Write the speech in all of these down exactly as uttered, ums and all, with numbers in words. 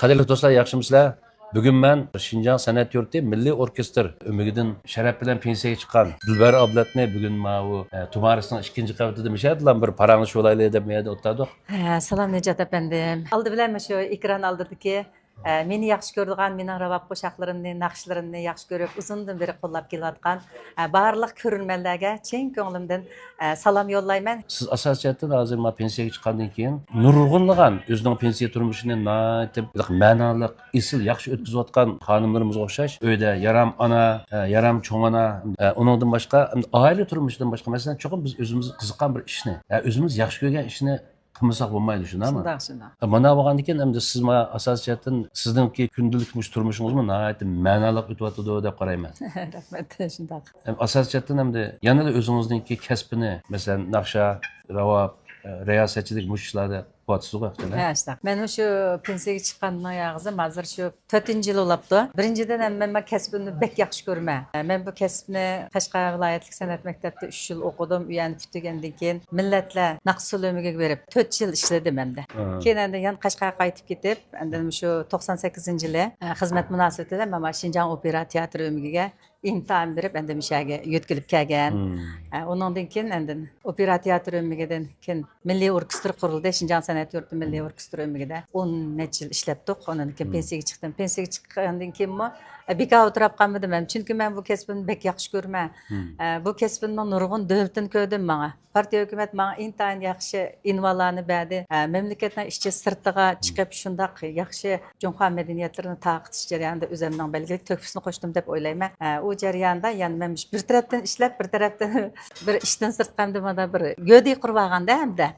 قەدىرلىك دوستلار، ياخشىمۇسىلەر؟ بۈگۈن مەن شىنجاڭ سەنئەت يۇرتى مىللىي ئوركېستىر ئۆمىكىدىن شەرەپ بىلەن پېنسىيەگە چىققان دىلبەر ئابلەتنى بۈگۈن ماۋۇ، ئە، تۇمارىسنىڭ ئىككىنچى قەۋىتىدە مۇشۇ يەردىلا بىر پاراڭلىشىۋالايلى دەپ مۇ يەردە ئولتۇردۇق. ھە، سالام نىجات ئەپەندىم. ئالدى بىلەن مۇشۇ ئېكران ئالدىدىكى، ئە، مېنى ياخشى كۆرىدىغان، مېنىڭ راۋاب قوشاقلىرىمنى، ناخشىلىرىمنى ياخشى كۆرۈپ، ئۇزۇندىن بېرى قوللاپ كېلىۋاتقان، ئە، بارلىق كۆرۈرمەنلەرگە چىن كۆڭلۈمدىن، ئە، سالام يوللايمەن. سىز ئاساسىي جەھەتتىن ھازىر مانا پېنسىيەگە چىققاندىن كېيىن نۇرغۇنلىغان ئۆزىنىڭ پېنسىيە تۇرمۇشىنى ناھايىتى بىر مەنالىق، ئېسىل، ياخشى ئۆتكۈزۈۋاتقان خانىملىرىمىزغا ئوخشاش، ئۆيدە يارام ئانا، ئە، يارام چوڭ ئانا، ئە، ئۇنىڭدىن باشقا، ئائىلە تۇرمۇشىدىن باشقا، مەسىلەن، چوقۇم بىز ئۆزىمىزگە قىزىققان بىر ئىشنى، ئە، ئۆزىمىز ياخشى كۆرگەن ئىشنى قىلمىساق بولمايدۇ، شۇنداقمۇ؟ شۇنداق، شۇنداق. ئە، مانا بولغاندىكىن، ئەمدى سىز مانا ئاساسىي جەھەتتىن سىزنىڭكى كۈندىلىك مۇشۇ تۇرمۇشىڭىزمۇ ناھايىتى مەنالىق ئۆتۈۋاتىدۇ دەپ قارايمەن. رەھمەت، شۇنداق. ئەم، ئاساسىي جەھەتتىن ئەمدى يەنىلا ئۆزىڭىزنىڭكى كەسپىنى، مەسىلەن، ناخشا، راۋاب، ئە، رىياسەتچىلىك مۇشۇ ئىشلاردا قىلىۋاتىسىزغۇ، ھە، شۇنداق. مەن مۇشۇ پېنسىيەگە چىققاندىن ئاياغىزىم ھازىر شۇ تۆتىنچى يىل بولاپتۇ. بىرىنچىدىن، ھەم مەن بۇ كەسپىمنى بەك ياخشى كۆرىمەن. مەن بۇ كەسىپنى قەشقەر ۋىلايەتلىك سەنئەت مەكتەپتە ئۈچ يىل ئوقۇدۇم. ئۇ يەرنى پۈتتۈرگەندىن كېيىن مىللەتلەر ناخشا ئۇسسۇل ئۆمىكىگە بېرىپ، تۆت يىل ئىشلىدىم ئەمدى. ھە. كېيىن ئەمدى يەنە قەشقەرگە قايتىپ كېتىپ، ئەمدى شۇ توقسان سەككىزىنچى يىلى، ئە، خىزمەت مۇناسىۋىتى بىلەن مانا شىنجاڭ ئوپېرا تىياتىرى ئۆمىكىگە ئىمتىھان بېرىپ، ئەمدى مۇشۇ يەرگە يۆتكىلىپ كەلگەن. ھە، ئۇنىڭدىن كېيىن ئەمدى ئوپېرا تىياتىرى ئۆمىكىدىن كېيىن مىللىي ئوركېستىر قۇرۇلدى. شىنجاڭ سەنئەت يۇرتى مىللىي ئوركېستىر ئۆمىكىدە ئون نەچچە يىل ئىشلەپتۇق. ئۇنىڭدىن كېيىن پېنسىيەگە چىقتىم. پېنسىيەگە چىققاندىن كېيىنمۇ، ئە، بىكار ئولتۇرۇپ قالمىدىم ھەم. چۈنكى مەن بۇ كەسپىمنى بەك ياخشى كۆرىمەن. ئە، بۇ كەسپىمنىڭ نۇرغۇن دۆلىتىنى كۆردۈم ماڭا. پارتىيە، ھۆكۈمەت ماڭا ئىنتايىن ياخشى ئۇنۋانلارنى بەردى. ئە، مەملىكەتنىڭ ئىچى سىرتىغا چىقىپ، شۇنداق ياخشى جۇڭخۇا مەدەنىيەتلىرىنى تارقىتىش جەريانىدا ئۆزۈمنىڭ بەلگىلىك تۆھپىسىنى قوشتۇم دەپ ئويلايمەن. ئە، ئۇ جەرياندا يەنە مەن بىر تەرەپتىن ئىشلەپ، بىر تەرەپتىن بىر ئىشتىن سىرتقا ئەمدى مانا بىر گۆدىيى قۇرۇۋالغاندا ئەمدى.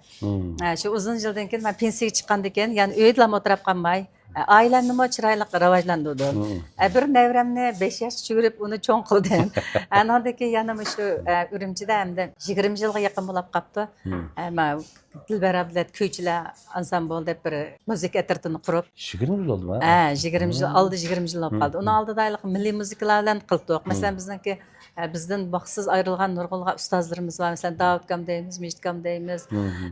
ئە، شۇ ئۇزۇن يىلدىن كېيىن مەن پېنسىيەگە چىققاندىن كېيىن يەنە ئۆيدىلا ئولتۇرۇپ قالماي، ئە، ئائىلەمنىمۇ چىرايلىق راۋاجلاندۇردۇم. ئە، بىر نەۋرەمنى بەش ياشقىچە يۈرۈپ ئۇنى چوڭ قىلدىم. ئانىڭدىن كېيىن يەنە مۇشۇ، ئە، ئۈرۈمچىدە ئەمدى يىگىرمە يىلغا يېقىن بولاپ قاپتۇ. ئە، ما دىلبەر ئابلەت كۈيچىلەر ئانسامبىل دەپ بىر مۇزىكا ئەترىتىنى قۇرۇپ. يىگىرمە يىل بولدىمۇ؟ ھە، يىگىرمە يىل، ئالدى يىگىرمە يىل بولۇپ قالدى. ئۇنىڭ ئالدىدا ھېلىقى مىللىي مۇزىكىلار بىلەن قىلدۇق. مەسىلەن، بىزنىڭكى، ئە، بىزدىن ۋاقىتسىز ئايرىلغان نۇرغۇنلىغان ئۇستازلىرىمىز بار. مەسىلەن، داۋۇتكام دەيمىز، مىجىتكام دەيمىز.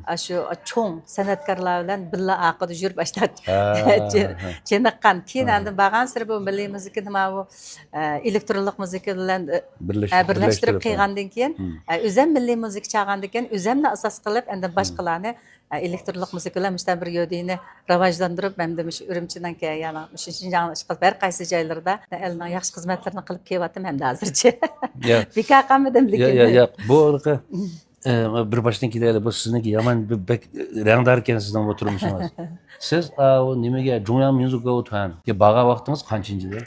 ئاشۇ چوڭ سەنئەتكارلار بىلەن بىللە ئارقىدا يۈرۈپ، ئاشۇنداق چېنىققان. كېيىن ئاندىن بارغانسېرى بۇ مىللىي مۇزىكىنى ماۋۇ، ئە، ئېلېكترونلۇق مۇزىكا بىلەن، ئە، بىرلەشتۈرۈپ قىلغاندىن كېيىن، ئە، ئۆزەم مىللىي مۇزىكا چالغاندىن كېيىن، ئۆزەمنى ئاساس قىلىپ، ئەمدى باشقىلارنى ئېلېكترونلۇق مۇزىكا بىلەن مۇشۇنداق بىر يۆدىنى راۋاجلاندۇرۇپ، ھەمدە مۇشۇ ئۈرۈمچىنىڭكى، يەنى مۇشۇ شىنجاڭنىڭ ئىشقىلىپ ھەر قايسى جايلىرىدا ئەلنىڭ ياخشى خىزمەتلىرىنى قىلىپ كېلىۋاتىمەن ھەمدە ھازىرچە. بىكار قالمىدىم لېكىن. ياق، ياق، بۇ ھېلىقى، ئە، بىر باشتىن كېلەيلى، بۇ سىزنىڭكى يامان بىر بەك رەڭدار ئىكەن سىزنىڭ بۇ تۇرمۇشىڭىز. سىز، ئاۋۇ نېمىگە، جۇڭياڭ ميۇزىك گوۋتۈەنگە بارغان ۋاقتىڭىز قانچىنچى يىل؟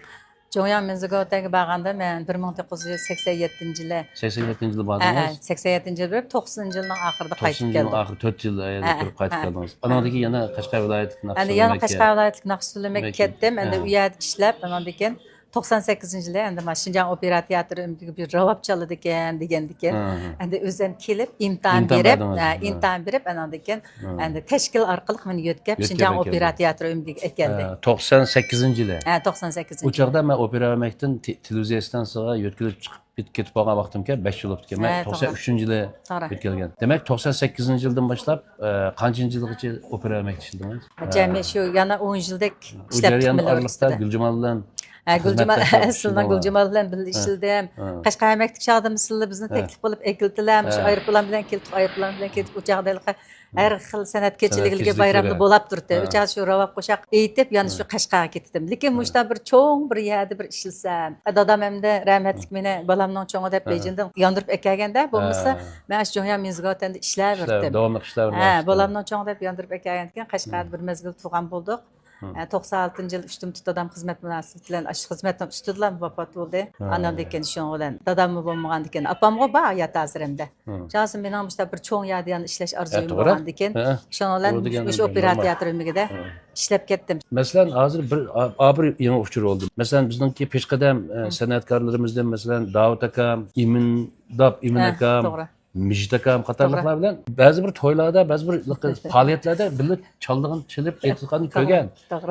جۇڭياڭ ميۇزىك گوۋتۈەنگە بارغاندا مەن بىر مىڭ توققۇز يۈز سەكسەن يەتتىنچى يىلى. سەكسەن يەتتىنچى يىلى ھە، باردىڭىز؟ ھە، سەكسەن يەتتىنچى يىلى بېرىپ، توقسىنىنچى يىلنىڭ ئاخىرىدا قايتىپ كەلدىم. توقسىنىنچى يىلنىڭ ئاخىرى، تۆت يىل، ھە، تۆت يىل قايتىپ كەلدىڭىز. ئانىڭدىن كېيىن يەنە قەشقەر ۋىلايەتلىك ناخشا ئەمدى يەنە قەشقەر ۋىلايەتلىك ناخشا سۆلىمەككە كەتتىم. ئەمدى ئۇ يەردە ئىشلەپ، ئانىڭدىن كېيىن توقسان سەككىزىنچى يىلى ئەمدى مانا شىنجاڭ ئوپېرا تىياتىرى ئۆمىكىگە بىر راۋاب چالىدىكەن دېگەندىكىن، ئەمدى ئۆزۈم كېلىپ ئىمتىھان بېرىپ، ئىمتىھان بېرىپ، ئانىڭدىن كېيىن ئەمدى تەشكىل ئارقىلىق مېنى يۆتكەپ شىنجاڭ ئوپېرا تىياتىرى ئۆمىكىگە ئەكەلدى. ھە، توقسان سەككىزىنچى يىلى. ھە، توقسان سەككىزىنچى يىلى. ئۇ چاغدا مەن ئوپېرا ئۆمەكتىن تېلېۋىزىيە ئىستانسىسىغا يۆتكىلىپ چىقىپ كېتىپ بولغان ۋاقتىمكەن، بەش يىل بوپتىكەن. مەن توقسان ئۈچىنچى يىلى يۆتكەلگەن. دېمەك، توقسان سەككىزىنچى يىلدىن باشلاپ، ئە، قانچىنچى يىلغىچە ئوپېرا ئۆمەكتە ئىشلىدىڭىز؟ جەمئىي شۇ يەنە ئون يىلدەك ئىشلەپتۇق مىللىي ئوركېستىردا. گۈلجامال بىلەن، ئە، گۈلجامال، ئەسلىدىن گۈلجامال بىلەن بىللە ئىشلىدىم. قەشقەر ئۆمەكتىكى چاغدا مىسىللا بىزنى تەكلىپ قىلىپ ئەكېلىپتىلەر، مۇشۇ ئايروپىلان بىلەن كېلىپ، ئايروپىلان بىلەن كېلىپ، ئۇ چاغدا ھېلىقى ھەر خىل سەنئەت كېچىلىكلىرى بايرامدا بولاپ تۇردى. ئۇ چاغ شۇ راۋاب قوشاق ئېيتىپ، يەنە شۇ قەشقەرگە كېتىتتىم. لېكىن مۇشۇنداق بىر چوڭ بىر يەردە بىر ئىشلىسەم، دادام ئەمدى رەھمەتلىك مېنى بالامنىڭ چوڭى دەپ بېيجىڭدىن ياندۇرۇپ ئەكەلگەندە، بولمىسا مەن شۇ جۇڭياڭ ميۇزىك ھوتەلدە ئىشلەۋەردىم. داۋاملىق ئىشلەۋەردىڭىز. ھە، بالامنىڭ چوڭى دەپ ياندۇرۇپ ئەكەلگەندىن كېيىن قەشقەردە بىر مەزگىل تۇرغان بولدۇق. ئە، توقسان ئالتىنچى يىل ئۈچتىن تۇت دادام خىزمەت مۇناسىۋىتى بىلەن ئاشۇ خىزمەتنىڭ ئۈستىدىلا ۋاپات بولدى. ئانىڭدىن كېيىن شۇنىڭ بىلەن داداممۇ بولمىغاندىكىن ئاپامغۇ بار ھايات ھازىر ئەمدى. شۇڭلاشقا مېنىڭ مۇشۇنداق بىر چوڭ يەردە يەنە ئىشلەش ئارزۇيۇم بولغاندىكىن شۇنىڭ بىلەن مۇشۇ ئوپېرا تىياتىر ئۆمىكىدە ئىشلەپ كەتتىم. مەسىلەن، ھازىر بىر، ئا، بىر يېڭى ئۇچۇر بولدى. مەسىلەن، بىزنىڭكى پېشقەدەم، ئە، سەنئەتكارلىرىمىزدىن، مەسىلەن، داۋۇت ئاكام، ئىمىن داپ، ئىمىن ئاكام، توغرا. مىجىت ئاكام قاتارلىقلار بىلەن بەزى بىر تويلاردا، بەزى بىر پائالىيەتلەردە بىللە چالىدىغان، چېلىپ ئېيتىدىغاننى كۆرگەن.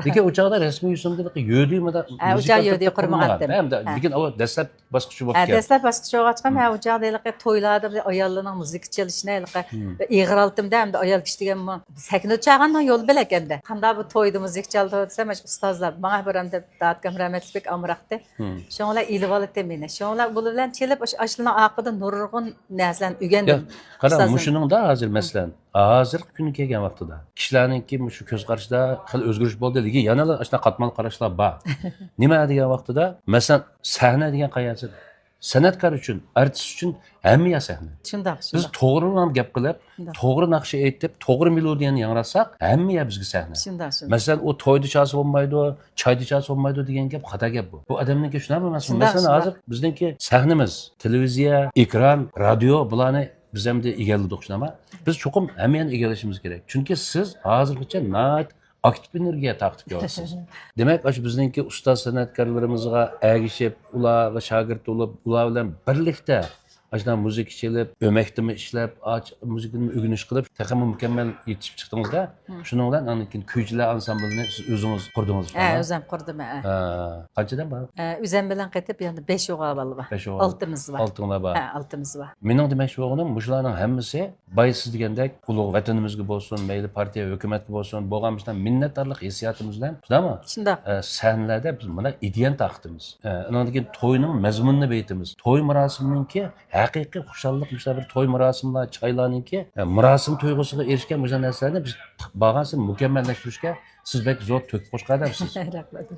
لېكىن ئۇ چاغدا رەسمىي يۈزۈمدە يۆدۈي مۇنداق ھە، ئۇ چاغ يۆدۈي قۇرمىغانتىم. لېكىن ئۇ دەسلەپ باسقۇچى بولۇپ ھە، دەسلەپ باسقۇچى بولغاچقا، ھە، ئۇ چاغدا ھېلىقى تويلاردا بىر ئاياللارنىڭ مۇزىكا چېلىشىنى، ھېلىقى ئېغىر ئالتىمدا ھەمدە ئايال كىشى دېگەن سەھنىدە چاغاننىڭ يولى بىلەك ئەمدى. قانداق بۇ تويدا مۇزىكا چالىدۇ دېسەم، ئاشۇ ئۇستازلار. ماڭا بىر ئەمدى دادىكام رەھمەتلىك بەك ئامراقتى. شۇنىڭ بىلەن ئېلىۋالاتتىم مېنى. شۇنىڭ بىلەن بۇلار بىلەن چېلىپ، ئاشۇ ئاشۇلارنىڭ ئارقىدا نۇرغۇن نەرسىلەرنى ئۆگەندىم. قارا، مۇشۇنىڭدا ھازىر مەسىلەن، ھازىرقى كۈنگە كەلگەن ۋاقتىدا كىشىلەرنىڭكى مۇشۇ كۆز قارىشىدا خېلى ئۆزگىرىش بولدى، لېكىن يەنىلا ئاشۇنداق قاتمال قاراشلار بار. نېمە دېگەن ۋاقتىدا، مەسىلەن، سەھنە دېگەن قەيەرسى؟ سەنئەتكار ئۈچۈن، ئارتىس ئۈچۈن ھەممە يەر سەھنە. شۇنداق، بىز شۇنداق. توغرا گەپ قىلىپ، شۇنداق. توغرا ناخشا ئېيتىپ، توغرا مېلودىيەنى ياڭراتساق، ھەممە يەر بىزگە سەھنە. شۇنداق، شۇنداق. مەسىلەن، ئۇ تويدا چالسا بولمايدۇ، چايدا چالسا بولمايدۇ دېگەن گەپ خاتا گەپ بۇ. بۇ ئادەمنىڭكى شۇنداق ئەمەسمۇ؟ شۇنداق، مەسىلەن، شۇنداق. ھازىر بىزنىڭكى سەھنىمىز، تېلېۋىزىيە، ئېكران، رادىيو، بۇلارنى بىز ئەمدى ئىگىلىدۇق، شۇنداقمۇ؟ بىز چوقۇم ھەممە يەرنى ئىگىلىشىمىز كېرەك. چۈنكى سىز ھازىرغىچە ناھايىتى ئاكتىپ ئېنېرگىيە تارقىتىپ كېلىۋاتىسىز. دېمەك، ئاشۇ بىزنىڭكى ئۇستاز سەنئەتكارلىرىمىزغا ئەگىشىپ، ئۇلارغا شاگىرت بولۇپ، ئۇلار بىلەن بىرلىكتە ئاشۇنداق مۇزىكا چېلىپ، ئۆمەكتىمۇ ئىشلەپ، ئاچ-، مۇزىكىنى ئۆگىنىش قىلىپ، تېخىمۇ مۇكەممەل يېتىشىپ چىقتىڭىز-دە. شۇنىڭ بىلەن ئاندىن كېيىن كۈيچىلەر ئانسامبىلىنى سىز ئۆزىڭىز قۇردىڭىز، ھە، شۇنداقمۇ؟ ئۆزۈم قۇردۇم، ھە. ھە. قانچە ئادەم بار؟ ھە، ئۆزۈم بىلەن قېتىپ يەنە بەش ئوغۇل بالا بار. بەش ئوغۇل. ئالتىمىز بار. ئالتىڭلار بار. ھە، ئالتىمىز بار. مېنىڭ دېمەكچى بولغىنىم، مۇشۇلارنىڭ ھەممىسى بايسىز دېگەندەك، ئۇلۇغ ۋەتىنىمىزگە بولسۇن، مەيلى پارتىيە، ھۆكۈمەتكە بولسۇن، بولغان مۇشۇنداق مىننەتدارلىق ھېسسىياتىمىز بىلەن، شۇنداقمۇ؟ شۇنداق. ئە، سەھنىلەردە بىز مانا ئىدىيەنى تارقىتىمىز. ئە، ئانىڭدىن كېيىن توينىڭ مەزمۇنىنى بېيىتىمىز. توي مۇراسىمىنىڭكى ھەقىقىي خۇشاللىق، مۇشۇنداق بىر توي مۇراسىملار، چايلارنىڭكى، ئە، مۇراسىم تۇيغۇسىغا ئېرىشكەن مۇشۇنداق نەرسىلەرنى بىز بارغانسېرى مۇكەممەللەشتۈرۈشكە سىز بەك زور تۆھپە قوشقان ئادەمسىز. رەھمەت.